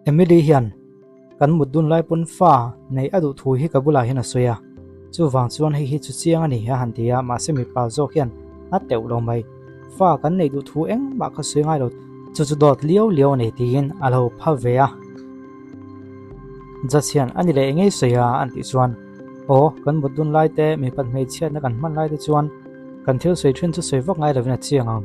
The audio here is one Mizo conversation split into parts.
Emily hian kan mut dun lai pawn fa neih a duh thu hi ka bulah hian a sawi a, chuvang chuan hei hi chu chiang a ni a han ti a, mahse mipa zawk hian a teuh lo mai. Fa kan neih duh thu engmah kha sawi ngai lo, chu chu dawt liau liau a ni tiin a lo pha ve a. Judge hian a ni leh engei sawi a an tih chuan aw kan mut dun lai te mipat hmeichhiatna kan hman lai te chuan kan thil sawi thin chu sawi vak ngai lovin a chiang ang.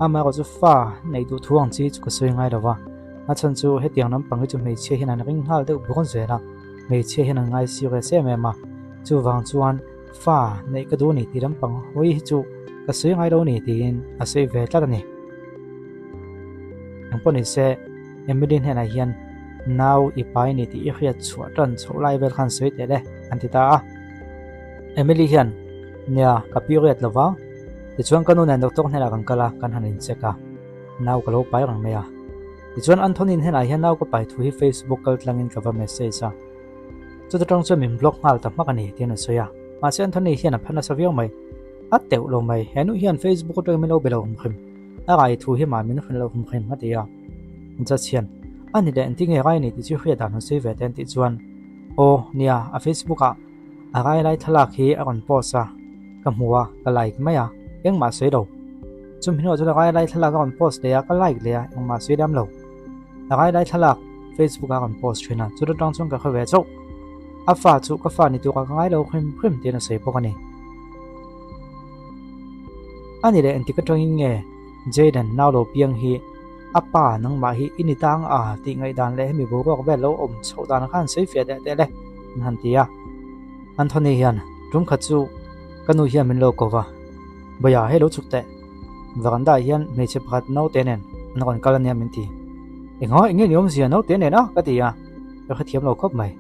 Amaherawhchu fa neih duh thu ang chi chu ka sawi ngai lo va. A chhan chu hetiang lampang hi chu hmeichhia hian an ring nghal deuh bawk zel a, hmeichhia hian an ngai serious em em a, chuvang chuan fa neih ka duh a ni tih lampang hawi hi chu ka sawi ngai lo a ni tiin a sawi ve tlat a ni. Engpawh ni se Emily hnenah hian nau i pai ni tih i hriat chhuah tan chhoh lai vel khan sawi teh le an ti ta a. Emily hian nia ka period lo va, tichuan ka nu nen doctor hnenah kan kal a, kan han incheck a. Nau ka lo pai reng mai a. Tichuan Anthony hnenah hian nau ka pai thu hi Facebook kal tlangin ka va message a. Chuta tang chuan min block nghal ta hmak a ni tiin a sawi a. Mahse Anthony hian a phan nasa viau mai. A teuh lo mai. He nu hian Facebook atangin min lo be lo humhrim. A rai thu hi mah min hrilh lo humhrim a ti a. Judge hian a ni leh engtinge rai a ni tih chu hriat dan han sawi ve te an tih chuan Aw nia a Facebook ah A rai lai thlalak hi a rawn post a, ka hmu a, ka like mai a, engmah sawi lo. Chumi hnuah chuan a rai lai thlalak a rawn post leh a, ka like leh a, engmah sawi lem lo. A rai lai thlalak Facebook ah a rawn post thin a, chuta tang chuan ka hre ve chauh. A fa chu ka fa ni turah ka ngai lo hrim hrim tiin a sawi bawk a ni. A ni leh engtik atangin nge Jayden nau lo piang hi a pa nangmah hi i ni tang a tih ngaihdan leh hemi boruak vel lo awm chhoh dan khan sawi fiah deh teh le an han ti a. Anthony hian tum khat chu ka nu hian min lo ko va, Bawia hei lo chhuk teh, veranda ah hian hmeichhe pakhat naute nen an rawn kal ania min ti. Enghaw eng nge ni awmzia naute nen a? ka ti a, ka hrethiam lo khawp mai.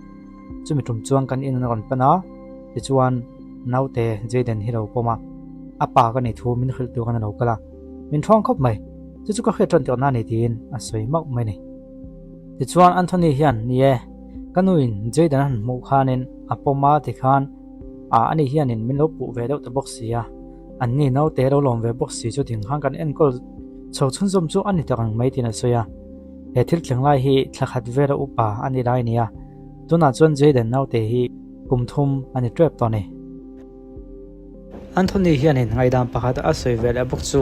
Chumi tum chuan kan in an rawn pan a, tichuan naute Jayden hi lo pawm a, a pa ka nih thu min hrilh tur an lo kal a. Min thawng khawp mai, chu chu ka hriat tan tawh na ni tiin a sawi mauh mai ni. Tichuan Anthony hian, Ni e, ka nuin Jayden a han hmuh khanin a pawm a tikhan a ani hianin min lo puh ve deuh ta bawk si a, anni naute lo lawm ve bawk si chu ding khan kan enkawl chho chhunzawm chu a ni ta reng mai tiin a sawi a. He thil thleng lai hi thla khat vela upa a ni lai nia, tunah chuan Jayden naute hi kum thum a ni tep tawh a ni. Anthony hianin ngaihdan pakhat a sawi ve leh bawk chu,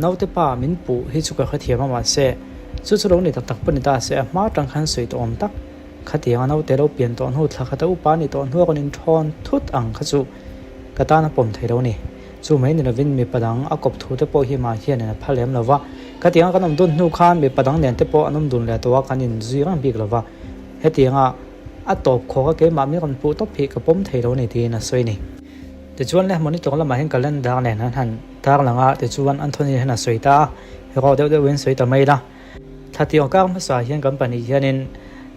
Naute pa min puh hi chu ka hrethiam a mahse, chu chu lo ni tak tak pawh ni ta se a hma atang khan sawi tawh awm tak. Khatianga naute lo pian tawh hnu thla khat a upa ni tawh hnu a rawn inthawn thut ang kha chu ka tan a pawm thei lo ni. Chu mai ni lovin mipa dang a kawp thu te pawh hi mah hianin a pha lem lo va. Khatianga kan awm dun hnu khan mipa dang nen te pawh an awm dun leh tawh a kan inzui reng bik lo va. Hetianga A tawp khawk a keimah min rawn puh tawp hi ka pawm thei lo a ni tiin a sawi a ni. Tichuan le mawni tawng lamah hian calendar nen an han tar lang a, tichuan Anthony hian a sawi ta a, hero deuh deuhin sawi ta mai la. Thla tiang kar hmasa hian kan pahnih hianin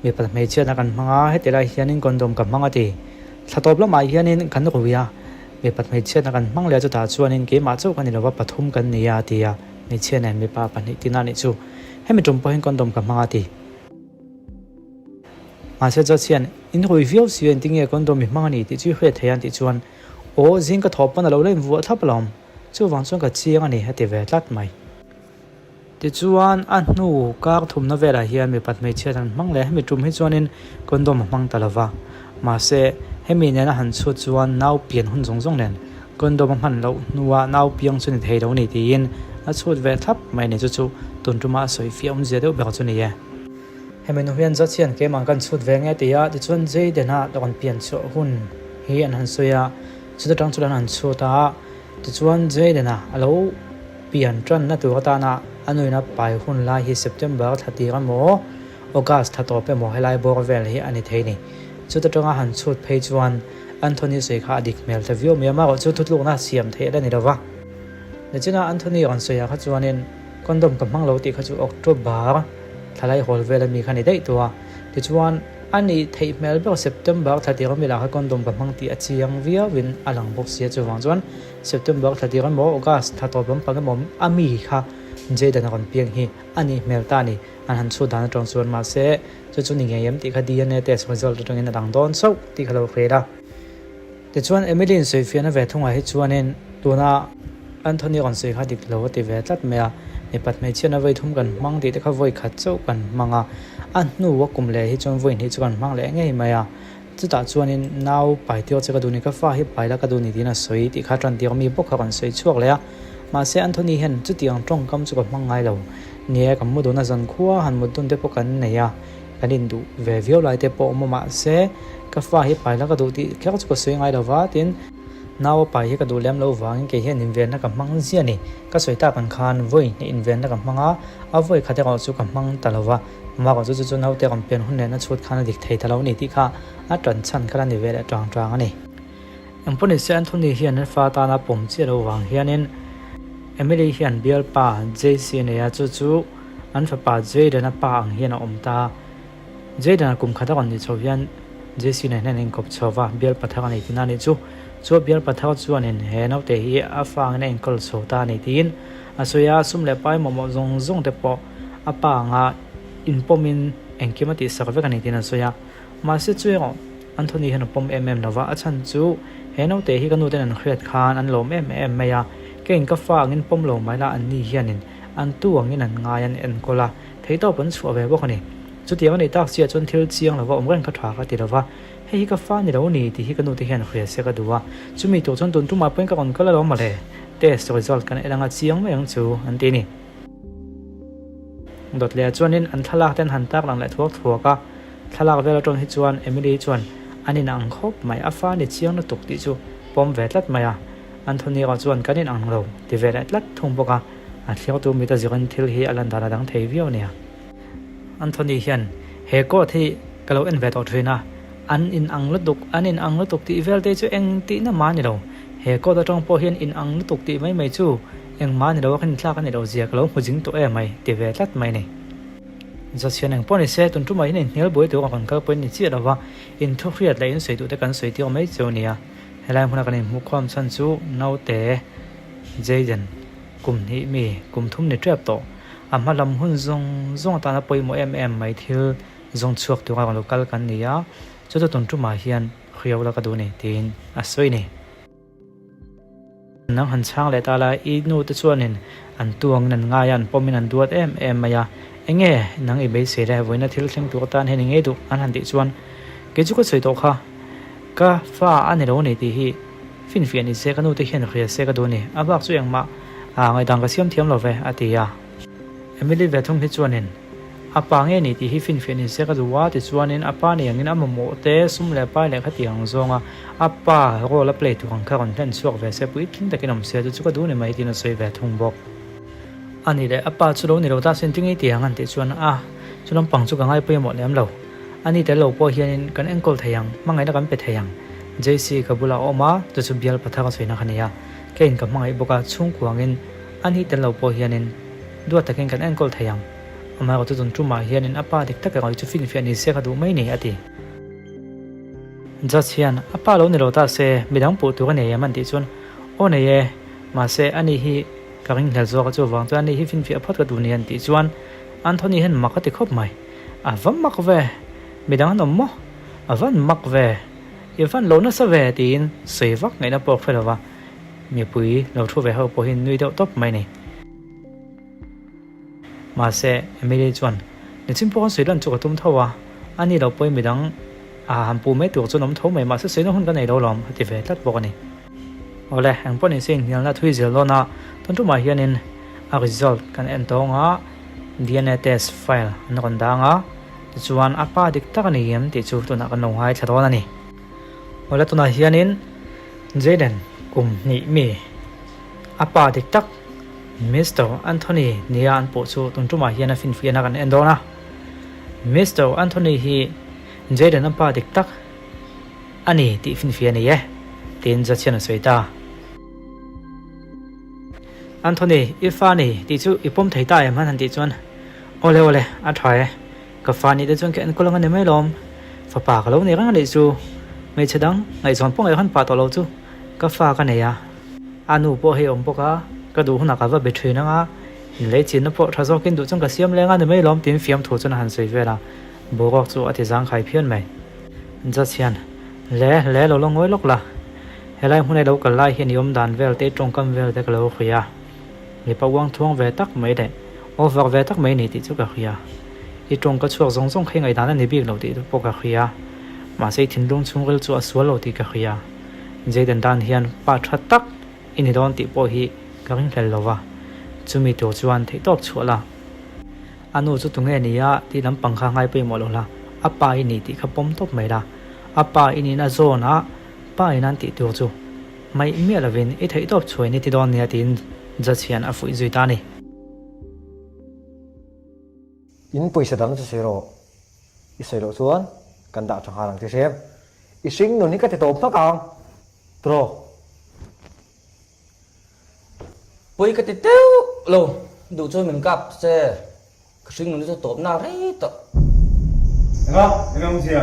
mipa hmeichhiatna kan hmang a, heti lai hianin condom ka hmang a ti. Thla tawp lamah hianin kan rui a, mipa hmeichhiatna kan hmang leh a chutah chuanin keimah chauh ka ni lova pathum kan ni a ti a, hmeichhia nen mipa pahnih tina nih chu. Hemi tum pawhin condom ka hmang a ti. Mahse judge hian, In rui viau si a, engtinge condom i hmang a ni tih chu i hriat thei a an tih chuan, Aw, zing ka thawh pawn a lo la invuah thlap alawm, chuvang chuan ka chiang a ni a ti ve tlat mai. Tichuan, a hnu kar thumna velah hian mipat hmeichhiat an hmang leh, hemi tum hi chuanin condom a hmang ta lo va. Mahse, hemi nena han chhut chuan nau pian hun zawng zawng nen condom a hman loh hnua nau piang chu ni thei lo ni tiin a chhut ve thlap mai a ni. Chu chu tun tuma a sawi fiah awmzia deuh ber chu ni e. Hemi nu hian zat hian keimah kan chhut ve nge ti a, tichuan Jayden-a rawn pian chhuah hun hi an han sawi a, chuta tang chuan an han chhut a, tichuan Jayden-a a lo pian tanna tur atana a nuina pai hun lai hi September thla tir emaw August thla tawp emaw helai bawr vel hi a ni thei ni. Chuta tanga han chhut phei chuan Anthony sawi kha a dik hmel ta viau mai a, amaherawhchu chu thutlukna siam theih la ni lo va. Nichina Anthony rawn sawi ah kha chuanin condom ka hmang lo tih kha chu October Thlalai hawl vel ami kha ni daih tawh a, tichuan a nih theih hmel ber September thla tir ami lah kha condom ka hmang tih a chiang viauin a lang bawk sia, chuvang chuan September thla tir emaw August thla tawp lampang emaw ami kha Jayden a rawn piang hi a nih hmel ta a ni, an han chhut dan atang chuan mahse chu chu ni ngei em tih kha DNA test result atangin a lang dawn chauh tih kha lo hre la. Tichuan Emily in sawifiahna ve thungah hi chuanin tuna Anthony rawn sawi kha dik lo a ti ve tlat mai a, mipat hmeichhiatna vawi thum kan hmang tih te kha vawi khat chauh kan hmang a. A hnu a kum leh hi chuan vawi hnih chu kan hmang leh ngei mai a. Chutah chuanin nau pai tir che ka duh ni, ka fa hi pai la ka duh ni tiin a sawi tih kha tan tir mi bawk kha kan sawi chhuak leh a. Mahse Anthony hian chutiang tawngkam chu ka hmang ngai lo. Ni e, kan mu dun a zan khua han mut dun te pawh kan nei a, kan induh ve viau lai te pawh awm a mahse ka fa hi pai la ka duh tih kher chu ka sawi ngai lo va tin nau a pai hi ka duh lem lo vangin kei hian invenna ka hmang ziah a ni. Ka sawi tak ang khan vawi hnih invenna ka hmang a, a vawi khat erawh chu ka hmang ta lo va. Amah chu chu chu naute rawn pian hun lehna chhut khan a dik thei ta lo a ni tih kha a tan chhan kha la ni ve leh tang tang a ni. Engpawhnise Anthony hian an fa tana pawm chiah loh vang hianin Emily hian bialpa JC a nei a, chu chu an fapa Jayden-a pa ang hian a awm ta. Jayden-a kum khat a rawn nih chho hian JC nen hian an inkawp chho va, bialpa thar a nei tihna a nih chu. Chu a bialpa thar chuanin he naute hi a fa angin a enkawl chho ta a ni tiin a sawi a, sum leh pai mawhmawh zawng zawng te pawh a pa anga inpawmin engkim a tihsak vek a ni tiin an sawi a. Mahse chu erawh Anthony hian a pawm em em lova, a chhan chu he naute hi ka nuten an hriat khan an lawm em em mai a, keiin ka fa angin pawm lo mai la an ni hianin an tu angin an ngai an enkawl a, theihtawp an chhuah ve bawk a ni. Chutiang a nih tak chiah chuan thil chiang lova awm reng kha tha ka ti lova, hei hi ka fa ni lo ni tih hi ka nute hian hria se ka duh a, chumi tur chuan tun tumah pawhin ka rawn kal alawm mawle, test result kan en anga chiang mai ang chu an ti a ni. Dawt leh chuanin an thlalak te an han tak lang leh thuak thuak a, thlalak vel atang hi chuan Emily chuan an in ang khawp mai, a fa ni chiang lutuk tih chu pawm ve tlat mai a, Anthony erawh chuan kan in ang lo ti ve leh tlat thung bawk a, a thliartu mit a zirin thil hi a lan dan a dang thei viau nia. Anthony hian he court hi ka lo en ve tawh thin a, an in ang lutuk, an in ang lutuk tih vel te chu eng tihna mah a ni lo, he court atang pawh hian in ang lutuk tih mai mai chu Engmah ni lo a khan thlak a ni lo zia ka lo hmu zing tawh em mai ti ve tlat mai ni. Zachian eng pawh ni se tun tumah hian inhnial buai tur a kan kal pawhin ni chiah lo va, in thu hriat leh in sawi duh te kan sawi tir mai cheu nia. Helai hmuna kan inhmuh khawm chhan chu naute Jayden kum hnih mi kum thum ni tep tawh a hma lam hun zawng zawng atana pawimawh em em mai thil zawng chhuak tura rawn lo kal kan ni a, chu chu tun tumah hian hriau la ka duh ni tiin a sawi ni. Nang han chhang leh ta la, i nu te chuanin an tuangin an ngai a, an pawmin an duat em em mai a, enge nang i beisei le, vawiina thil thleng tur atan hian i ngei duh an han tih chuan kei chu ka sawi tawh kha, ka fa a ni lo a ni tih hi finfiah ni se ka nu te hian hria se ka duh a ni, a bak chu engmah ngaihdan ka siam thiam lo ve a ti a. Emily ve thung hi chuanin A pa nge ni tih hi finfiah ni se ka duh a, tichuanin a pa ni angin a mamawh te, sum leh pai leh khati ang zawnga a pa role a play tur ang kha rawn hlen chhuak ve se, puitling takin awm se chu chu ka duh ni mai tiin a sawi ve thung bawk. A ni leh a pa chu lo ni lo ta sin tinge ti ang an tih chuan a chu lampang chu ka ngai pawimawh lem lo. A ni tel lo pawh hianin kan enkawl thei ang, hmangaihna kan pe thei ang. JC ka bulah a awm a, chu chu bial pathar a sawina kha ni a, keiin ka hmangaih bawk a, chhungkuangin a ni tel lo pawh hianin duat takin kan enkawl thei ang. Amaherawhchu tun tumah hianin a pa dik tak erawh chu finfiah ni se ka duh mai ni, a ti. Judge hian a pa lo ni lo ta se midang puh tur a nei em an tih chuan aw nei e, mahse ani hi ka ringhlel zawk a chuvang chuan ani hi finfiah phawt ka duh ni an tih chuan Anthony hian mak a ti khawp mai. A va mak ve, midang an awm maw? A van mak ve, i van lo nasa ve tiin sawi vak ngaihna pawh a hre lo va, mipui lo thu ve ho pawh hi nui deuh tawp mai ni. Mahse, Emily chuan, Nichin pawh khan sawi lan chu ka tum tho a, a ni lo pawhin midang a han puh mai tur chuan awm tho mai, mahse sawina hun ka nei lo lawm, a ti ve tlat bawk a ni. Awle, eng pawh nise inhnialna thui zel dawn a, tun tumah hianin a result kan en tawng a, DNA test file an rawn dang a, tichuan a pa dik tak a ni em tih chu tunah kan lo ngaithla dawn a ni. Awle, tunah hianin Jayden kum hnih mi a pa dik tak, Mister Anthony nia an pawh chu tun tumah hian a finfiahna kan en dawn a. Mister Anthony hi Jayden a pa dik tak a ni tih finfiah a ni e, tiin judge hian a sawi ta. Anthony, i fa ni tih chu i pawm thei ta em han han tih chuan, Awle awle, a tha e. Ka fa nih te chuan ka enkawl ang a ni mai lawm. Fapa ka lo nei reng a nih chu. Hmeichhe dang ngaihzawn pawh ngaih han pah tawh lo chu ka fa ka nei a. A nu pawh hei awm bawk a, ka duh hunah ka va be thin ang a, inlei chinna pawh tha zawkin duh chuan ka siam leng a ni mai lawm tiin fiamthu chuan a han sawi vel a, boruak chu a ti zangkhai phian mai. Judge hian, Le, le lo la ngawi lawk la, helai hmun a i lo kal lai hian i awm dan vel te i tawngkam vel te ka lo hria. Mipa uang thuang ve tak mai leh over ve tak mai ni tih chu ka hria. I tawngka chhuak zawng zawng kha i ngaihdan a ni bik lo tih pawh ka hria. Mahse i thinlung chhungril chu a sual lo tih ka hria. Jayden tan hian pa tha tak i ni dawn tih pawh hi ka ringhlel lo va, chumi tur chuan theihtawp chhuah la. A nu chu tunge ni a tih lampang kha ngai pawimawh lo la, a pa i ni tih kha pawm tawp mai la. A pa i nihna zawnah pa in an tih tur chu hmaih miah lovin i theihtawp chhuain i ti dawn nia tiin judge hian a fuih zui ta a ni. In pawisa dang chu sawi rawh, i sawi loh chuan kan dah tha nghal ang che hrem. I hring nun hi ka ti tawp hmak ang, tiraw? Pawi ka ti teuh lo, duh chuan min kap che, ka hring nun hi chu tawp nak rei tawh. Enga? Enga awmzia?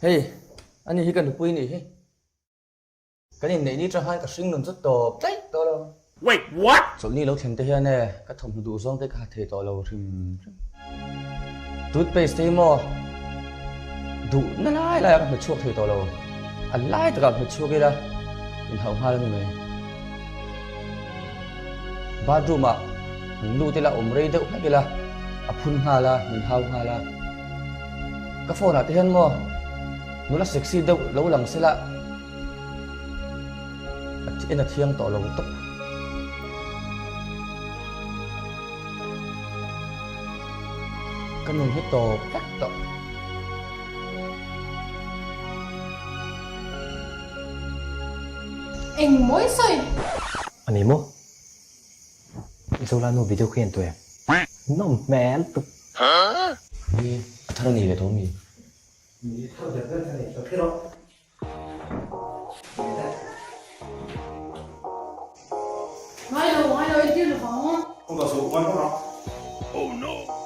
Hei, ani hi ka nupui nih hi. Kan inneih ni tang khan ka hring nun chu tawp daih tawh lo. Wait, what? Chawlhni lo thlen te hian e, ka thawmhnaw duh zawng te ka ha thei tawh lo hrim hrim. Toothpaste te hi maw duh na lai lai ah ka hmet chhuak thei tawh lo. A lai takah hmet chhuak ila inhauh nghal a ni mai. Bathroom ah han lut ila awm rei deuh hlek ila a phun nghal a, min hau nghal a. Ka phone ah te hian maw nula sexy deuh lo lang sela en a thiang tawh lo tawp. Ka nun hi tawp vek tawh. Eng mawi sawi? A ni maw? I Zola nu video khi en tawh em? Nawm hmel tuk. Hi a thar a ni leh tawh mi? Ni thar ber ber ka nei tawh kher aw. Ngai lo, ngai lo, i tir lovang. Kawng dah suh, ngai hmang rawh. Oh no!